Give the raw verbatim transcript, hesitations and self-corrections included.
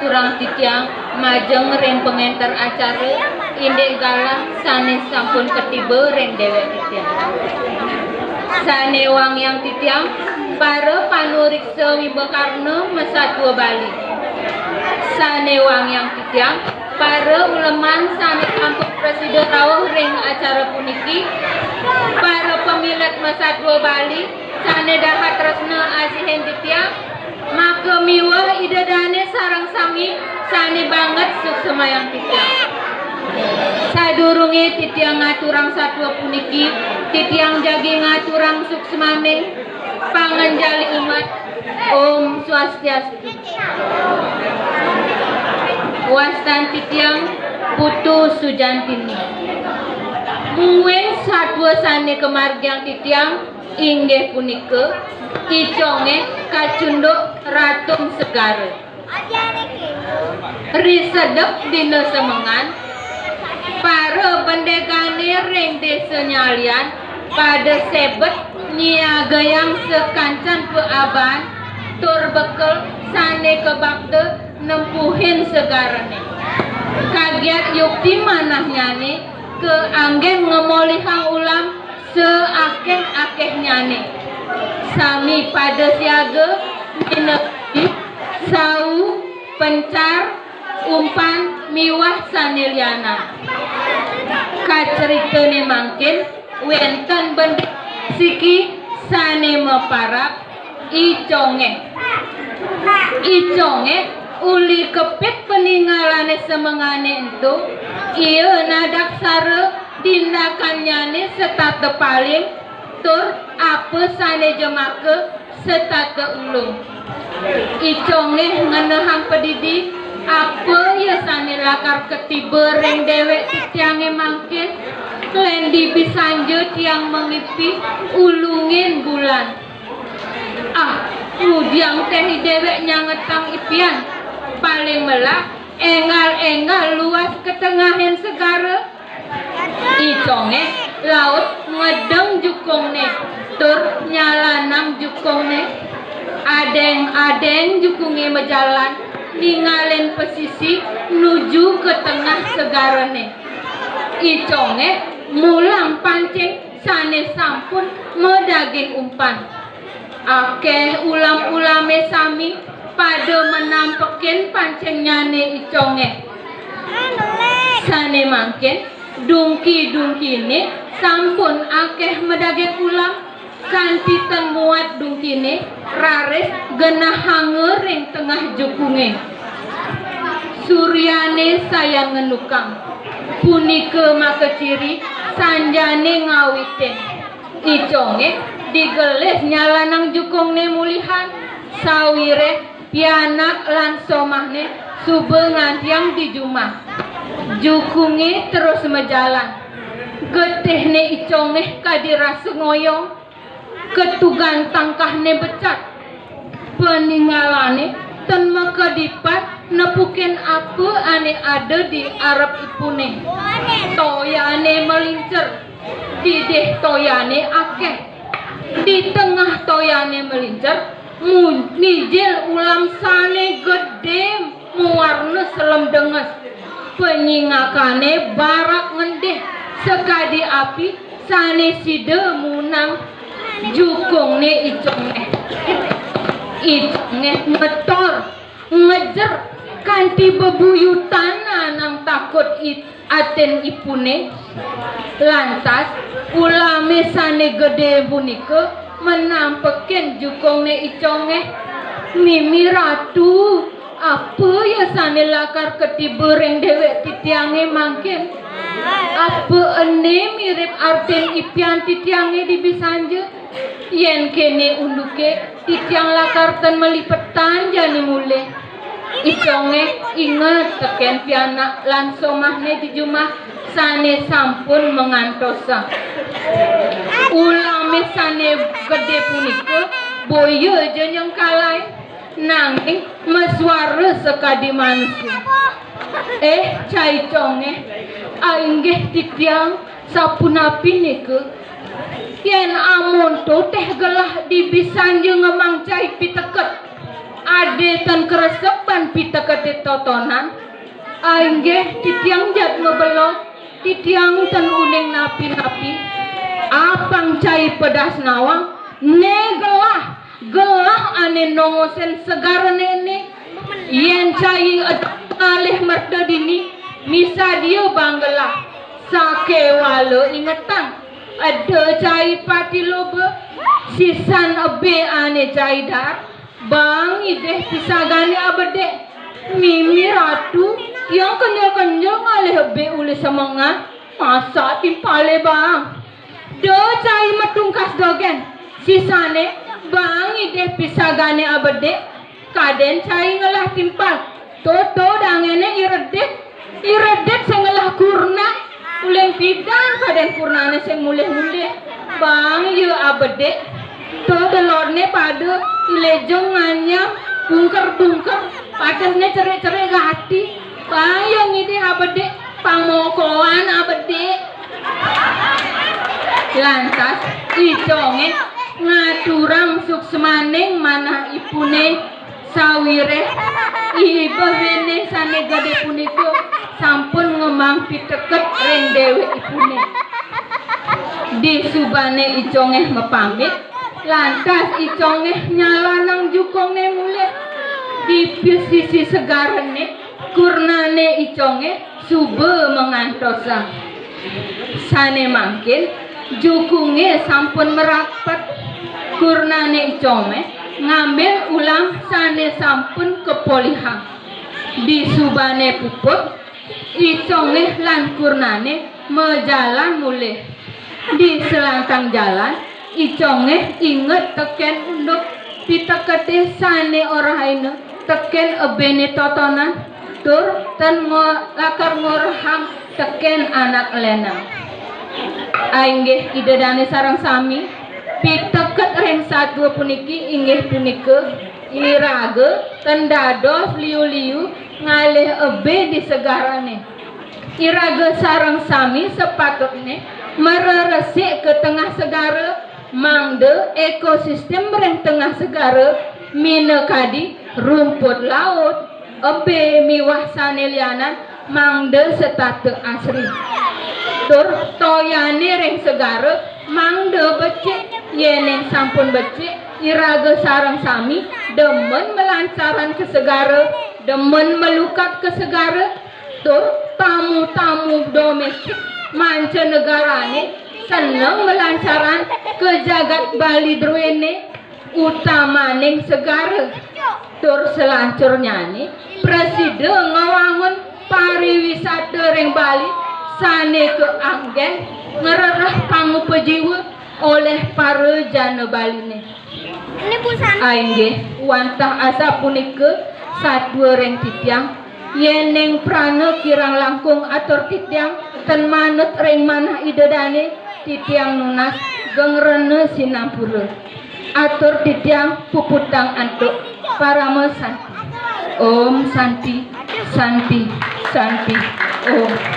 Ngaturang titiang majeng ring pangenter acara, indik galah sané sampun katiba ring déwék titiang. Sané wangiang titiang, para panuriksa wibakarna masatua Bali. Sané wangiang titiang, para uleman sané sampun prasida rauh ring acara puniki, para pamilet masatua Bali sané dahat tresna asihin titiang, maka miwah Ida Dané sareng sami sané banget suksmayang titiang. Sadurungé titiang ngaturang satua puniki, titiang jagi ngaturang suksmaning panganjali umat. Om Swastiastu. Wastan titiang Putu Sujantini. Mungguing satua sané kamargiang titiang inggih punika I Congéh kacunduk Ratun Segara. Ri sedek dina semengan, para bendegané ring désa nyalian pada sebet nyiagayang sakancan paaban tur bekel sané kabakta nempuhin segarané. Kagiat yukti manahnyané kaanggén ngamolihang ulam saakéh-akéhnyané. Sami pada siaga minakadi sau, pencar, umpan, miwah sané lianan. Kacaritané mangkin wénten bendéga siki sané maparab I Congéh. I Congéh uli kepit paningalané semengané ento, ia nadaksara dindakannyané setata paling tur apa sané jemaka setata ulung. I Congéh ngenehang padidi, apa ya sané lakar katiba ring déwék titiangé mangkin, lén dibi sanja tiang mangipi ulungin bulan. Ah, ngudiang téh déwék nyangetang ipian. Paling melah énggal-énggal luas ka tengahin segara. I Congéh laut ngedeng jukungné tur nyalanang jukungné. Adéng-adéng jukungé majalan ningalin pasisi nuju ka tengah segarané. I Congéh mulang pancing sané sampun madaging umpan. Akéh ulam-ulamé sami pada manampekin pancingnyané I Congéh. Sané mangkin dungki-dungkiné sampun akéh madaging ulam, kanti tan muat dungkiné raris genahanga ring tengah jukungé. Suryané sayan ngendukang. Punika makaciri sanjané ngawitin. I Congéh digelis nyalanang jukungné mulihan, sawiréh pianak lan somahné suba ngantiang di jumah. Jukungé terus majalan. Getihné I Congéh kadi rasa ngoyong, ketugan tangkahné becat. Paningalané tan makadipat nepukin apa ané ada di arepipuné. Toyané malincer. Didih toyané akéh. Di tengah toyané malincer, mu-, mijil ulam sané gedé mawarna selem denges. Panyingakané barak ngendih sakadi api sané sida munang jukungné I Congéh. I Congéh ngetor, ngejer, kanti bebuyutan anang takut i-, atin ipuné. Lantas, ulamé sané gedé punika manampekin jukungné I Congéh. Mimi Ratu, apa ya sané lakar katiba ring déwék titiangé mangkin? Apa ené mirib artin ipian titiangé dibi sanja? Yén kéné unduké, titiang lakar tan malipetan jani mulih. I Congéh inget tekén pianak lan somahné di jumah sané sampun mangantosang. Ulamé sané gedé punika boya ja nyengkalai, nanging masuara sakadi manusa. Eh, cai Congéh, ainggih titiang sapunapi nika? Yén amonto téh gelah dibi sanja ngemang cai piteket. Ade tan kresep ban piteketé totonan. Ainggih titiang jad mabelog, titiang tan uning napi-napi. Apang cai pedas nawang, né gelah, gelah ané nongosin segarané né. Yén cai eda ngalih merta dini, misadia bang gelah. Sakéwala ingetang, eda cai pati loba, sisan ebe ané cai daar, bang idih pisagané abedik. Mimi Ratu, tiang kenjel-kenjel ngalih ebe uli semengan, masak timpalé bang. Da cai matungkas dogén, sisané bang idih pisagané abedik, kadén cai ngelah timpal. Toto dangené I Redit, I Redit sing ngelah kurna, uling pidan kadén kurnané sing mulih-mulih. Bang ia abedik, to delodné pada, I Lejong nganyam, bungker-bungker, patesné cerik-cerik gati. Bang ia ngidih abedik, pang mokoan abedik. Lantas, I Congé ngaturang suksmaning manah ipuné, sawiréh ibehné sané gedé punika sampun ngemaang piteket ring déwék ipuné. Disubané I Congé mapamit, lantas I Congé nyalanang jukungné mulih. Di pesisi segarané, kurnané I Congé suba mangantosang. Sané mangkin, jukungé sampun mrapet. Kurnané I Congé ngambil ulam sané sampun kapolihang. Disubané puput, I Congé lan kurnané majalan mulih. Di selantang jalan, I Congé inget tekén unduk piteketé sané orahina tekén ebéné totonan, tur tan ngo-, lakar ngorahang tekén anak lénan. Ainggih Ida Dané sareng sami, piteket ring satua puniki inggih punika, iraga tan dados liu-liu ngalih ebé di segarané. Iraga sareng sami sapatutné mareresik ka tengah segara, mangda ekosistem ring tengah segara minakadi rumput laut, ebé miwah sané lianan mangda setata asri. Tur toyané ring segara mangda becik, yéning sampun becik, iraga sareng sami demen malancaran ka segara, demen malukat ka segara, tur tamu-tamu domestik mancanegarané seneng malancaran ka jagat Bali druéné, utamaning segara. Tur salancurnyané prasida ngwangun pariwisata ring Bali sané kaanggén ngrereh pangupajiwa olih para jana Baliné. Inggih, wantah asapunika satua ring titiang, yéning prana kirang langkung atur titiang, tan manut ring manah Ida Dané, titiang nunas geng rena sinampura. Atur titiang puputang antuk parama santi. Om Santi, Santi, Santi, Om.